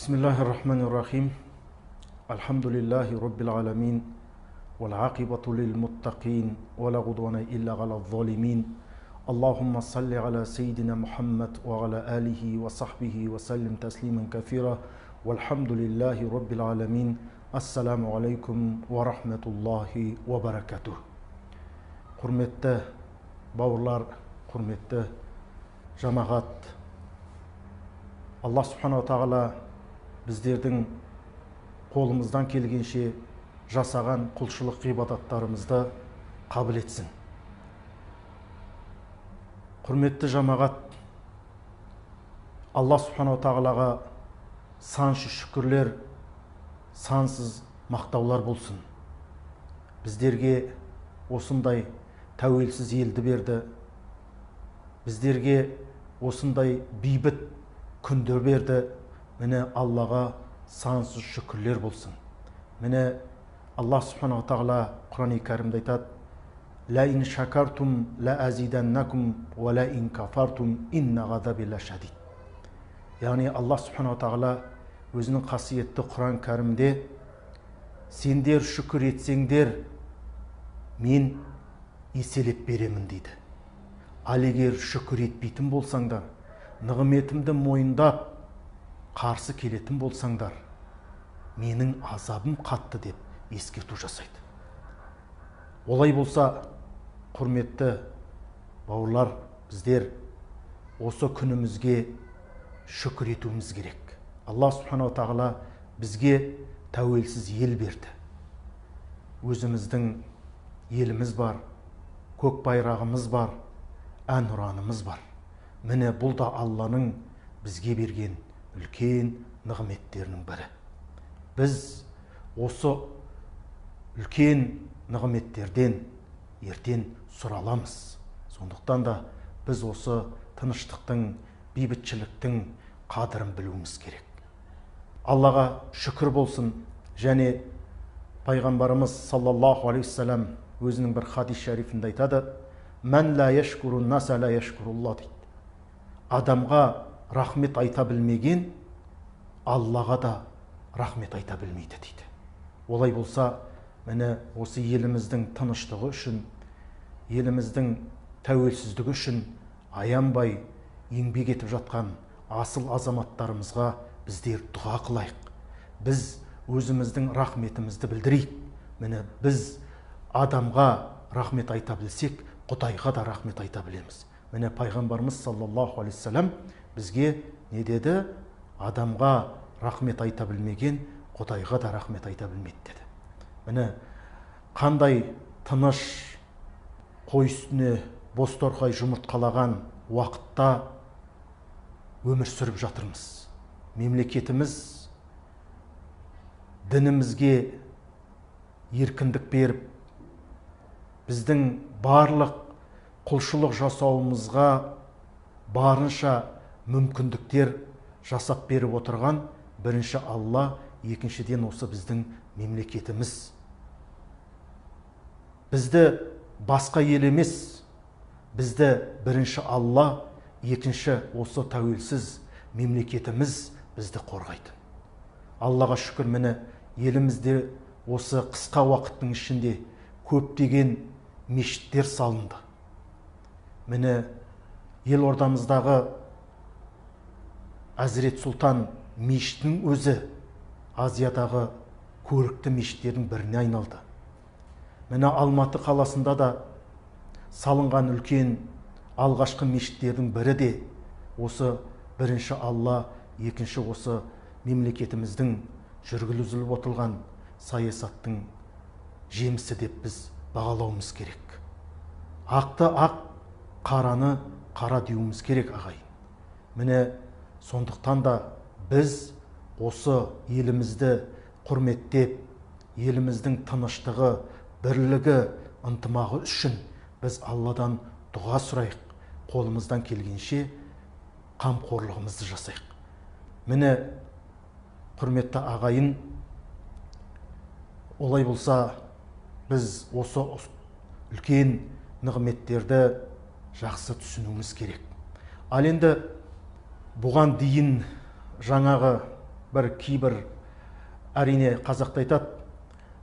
Бисмиллахир-рахманир-рахим. Альхамдулиллахи раббил аламин. Вал-ақибату лил-муттақин. Ва ла удвана илля аля-ззалимин. Аллахумма салли аля сейдина Мухаммад ва аля алихи ва сахбихи ва саллим таслиман кафира. Вальхамдулиллахи раббил аламин. Ассаламу алейкум ва рахматуллахи ва баракатух. Құрметті бауырлар, құрметті жамағат, Аллах субханала тағала біздердің қолымыздан келгенше жасаған құлшылық ғибадаттарымызды қабыл етсін. Құрметті жамағат, Аллах субханала тағалаға сансыз шүкірлер, сансыз мақтаулар болсын. Біздерге осындай тәуелсіз елді берді. Біздерге осындай бейбіт күнді берді. Міне Аллаға сансыз шүкірлер болсын. Міне Аллах субханала тағала Құран-и Кәрімде айтады: «Ла ин шакартум ла азиданнакум ва ла ин кафартум инна газаби ла шадид». Яғни Аллах субханала тағала өзінің қасиетті Құран Кәрімде сендер шүкір етсеңдер, мен еселеп беремін дейді. Ал егер шүкір етпейтін болсаңдар, нығметімді мойындап қарсы келетін болсаңдар, менің азабым қатты деп ескерту жасайды. Олай болса, құрметті бауырлар, біздер осы күнімізге шүкір етуіміз керек. Аллах субханала тағала бізге тәуелсіз ел берді. Өзіміздің еліміз бар, көк байрағымыз бар, әнұранымыз бар. Міне бұл да Алланың бізге берген үлкен нығметтерінің бірі. Біз осы үлкен нығметтерден ертең сұраламыз. Сондықтан да біз осы тыныштықтың, бейбітшіліктің қадірін білуіміз керек. Аллаға шүкір болсын. Және пайғамбарымыз саллаллаху алейхи уассалам өзінің бір хадис шәрифінде айтады: «Мән ла яшкуру наса ла яшкурулла» дейді. Адамға рахмет айта білмеген Аллаға да рахмет айта білмейді дейді. Олай болса, міне осы еліміздің тыныштығы үшін, еліміздің тәуелсіздігі үшін аянбай еңбек етіп жатқан асыл азаматтарымызға біздер дұға қылайық. Біз өзіміздің рахметімізді білдірейік. Міне біз адамға рахмет айта білсек, Құдайға да рахмет айта білеміз. Міне пайғамбарымыз саллаллаху алейхи уассалам бізге не деді? Адамға рахмет айта білмеген Құдайға да рахмет айта білмейді деді. Міне қандай тыныш, қой үстіне бозторғай жұмыртқалаған уақытта өмір сүріп жатырмыз. Мемлекетіміз дінімізге еркіндік беріп, біздің барлық құлшылық жасауымызға барынша мүмкіндіктер жасап беріп отырған бірінші Алла, екіншіден осы біздің мемлекетіміз. Бізді басқа ел емес, бізді бірінші Алла, екінші осы тәуелсіз мемлекетіміз бізді қорғайды. Аллаға шүкір, міне елімізде осы қысқа уақыттың ішінде көптеген мешіттер салынды. Міне елордамыздағы Әзірет Сұлтан мешітінің өзі Азиядағы көрікті мешіттердің біріне айналды. Міне Алматы қаласында да салынған үлкен алғашқы мешіттердің бірі де осы бірінші Алла, екінші осы мемлекетіміздің жүргізіліп отырған саясаттың жемісі деп біз бағалауымыз керек. Ақты ақ, қараны қара деуіміз керек, ағайын. Міне сондықтан да біз осы елімізді құрметтеп, еліміздің тыныштығы, бірлігі, ынтымағы үшін біз Алладан дұға сұрайық, қолымыздан келгенше қамқорлығымызды жасайық. Міне құрметті ағайын, олай болса біз осы үлкен нығметтерді жақсы түсінуіміз керек. Ал енді бұған дейін жаңағы Бір кейбір, әрине, қазақта айтады,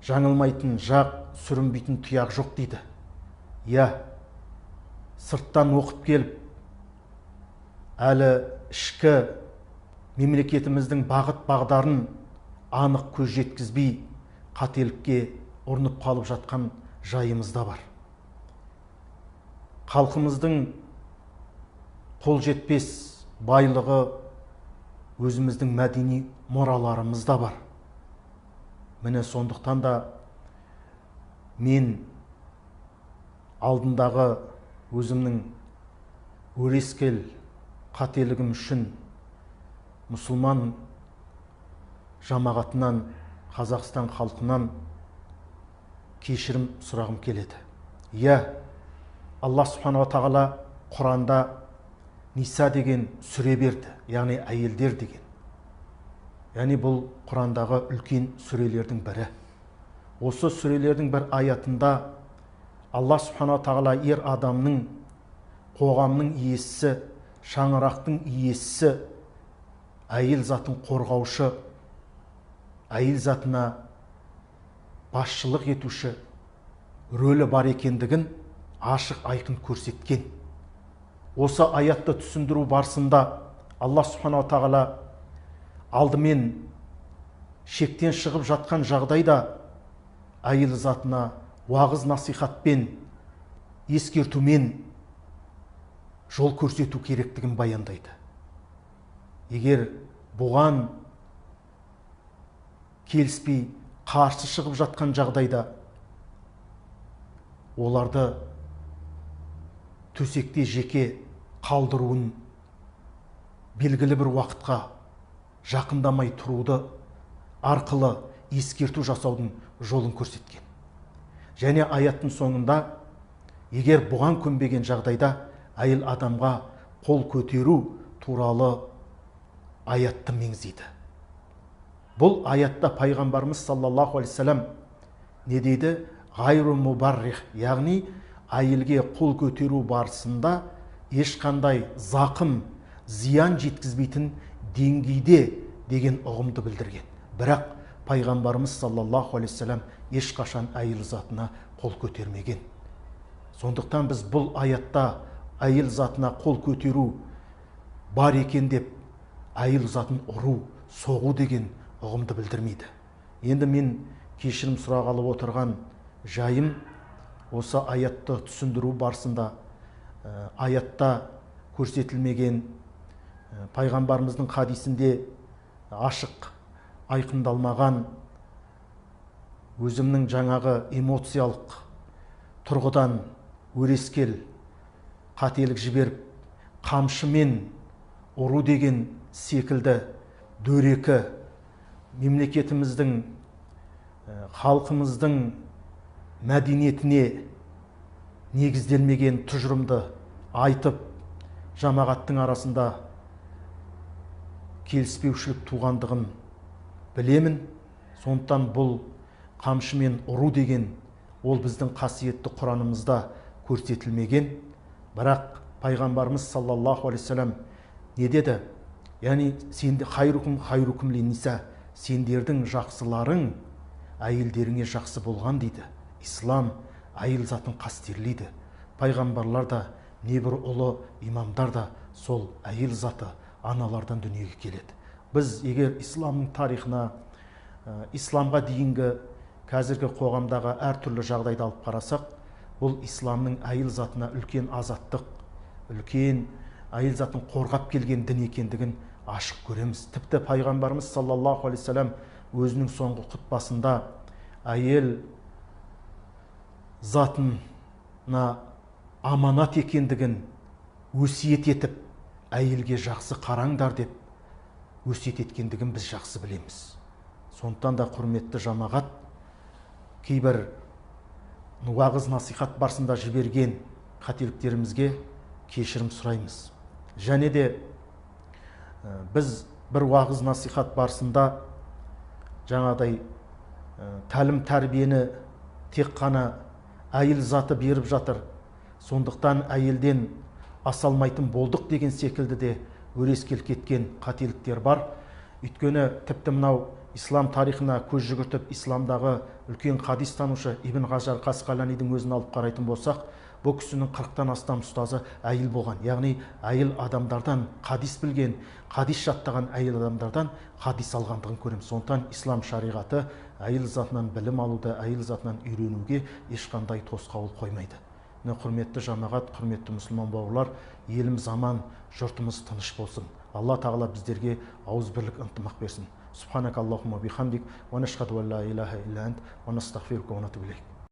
жаңылмайтын жақ, сүрінбейтін тұяқ жоқ дейді. Иә, сырттан оқып келіп, әлі ішкі мемлекетіміздің бағыт бағдарын анық көз жеткізбей, қателікке ұрынып қалып жатқан жайымыз да бар. Халқымыздың қол жетпес байлығы өзіміздің мәдени мұраларымыз да бар. Міне, сондықтан да мен алдындағы өзімнің өрескел қателігім үшін мұсылман жамағатынан, Қазақстан халқынан кешірім сұрағым келеді. Иә, Алла субханала тағала Құранда Ниса деген сүре берді, яғни әйелдер деген. Яғни бұл Құрандағы үлкен сүрелердің бірі. Осы сүрелердің бір аятында Алла субханала тағала ер адамның, қоғамның иесі, шаңырақтың иесі, әйел затын қорғаушы, әйел затына басшылық етуші рөлі бар екендігін ашық айқын көрсеткен. Осы аятты түсіндіру барысында Алла субханала тағала алдымен шектен шығып жатқан жағдайда әйел затына уағыз насихатпен, ескертумен жол көрсету керектігін баяндайды. Егер бұған келіспей қарсы шығып жатқан жағдайда оларды төсекте жеке қалдыруын, белгілі бір уақытқа жақындамай тұруды арқылы ескерту жасаудың жолын көрсеткен. Және аяттың соңында егер бұған көнбеген жағдайда әйел адамға қол көтеру туралы аятты меңзейді. Бұл аятта пайғамбарымыз саллаллаху алейхи уассалам не дейді? Ғайру мубаррих, яғни әйелге қол көтеру барысында ешқандай зақым, зиян жеткізбейтін деңгейде деген ұғымды білдірген. Бірақ пайғамбарымыз саллаллаху алейхи уассалам ешқашан әйел затына қол көтермеген. Сондықтан біз бұл аятта әйел затына қол көтеру бар екен деп әйел затын ұру, соғу деген ұғымды білдірмейді. Енді мен кешірім сұрағалы отырған жайым осы аятты түсіндіру барысында аятта көрсетілмеген, пайғамбарымыздың хадисінде ашық айқындалмаған өзімнің жаңағы эмоциялық тұрғыдан өрескел қателік жіберіп, қамшымен ұру деген секілді дөрекі мемлекетіміздің, халқымыздың мәдениетіне негізделмеген тұжырымды айтып, жамағаттың арасында келіспеушілік туғандығын білемін. Сондықтан бұл қамшымен ұру деген ол біздің қасиетті Құранымызда көрсетілмеген. Бірақ пайғамбарымыз саллаллаху алейхи уассалам не деді? Яғни сенде хайрукум хайрукум линниса, сендердің жақсыларың әйелдеріңе жақсы болған дейді. Ислам әйел затын қастерлейді. Пайғамбарлар да, небір ұлы имамдар да сол әйел заты аналардан дүниеге келеді. Біз егер исламның тарихына, исламға дейінгі қазіргі қоғамдағы әртүрлі жағдайды алып қарасақ, бұл исламның әйел затына үлкен азаттық, үлкен әйел затын қорғап келген дін екендігін ашық көреміз. Тіпті пайғамбарымыз саллаллаху алейхи уассалам өзінің соңғы құтпасында әйел затына аманат екендігін өсиет етіп, әйелге жақсы қараңдар деп өсиет еткендігін біз жақсы білеміз. Сондықтан да құрметті жамағат, кейбір уағыз насихат барысында жіберген қателіктерімізге кешірім сұраймыз. Және де біз бір уағыз насихат барысында жаңағыдай тәлім тәрбиені тек қана әйел заты беріп жатыр, сондықтан әйелден аса алмайтын болдық деген секілді де өрескел кеткен қателіктер бар. Өйткені тіпті мынау ислам тарихына көз жүгіртіп, исламдағы үлкен хадис танушы Ибн Хажар Қасқаланидің өзін алып қарайтын болсақ, бұл кісінің 40-тан астам ұстазы әйел болған. Яғни әйел адамдардан хадис білген, хадис жаттаған әйел адамдардан хадис алғандығын көреміз. Сондықтан ислам шариғаты әйел затынан білім алуды, әйел затынан үйренуге ешқандай тосқауыл қоймайды. Міне, құрметті жамағат, құрметті мұсылман бауырлар, еліміз аман, жұртымыз тыныш болсын. Алла тағала біздерге ауызбірлік, ынтымақ берсін. Субханак Аллахумма бихамдик, ва нашхаду ан ла илаха илля ант, ва настағфирука ва натубу илейк.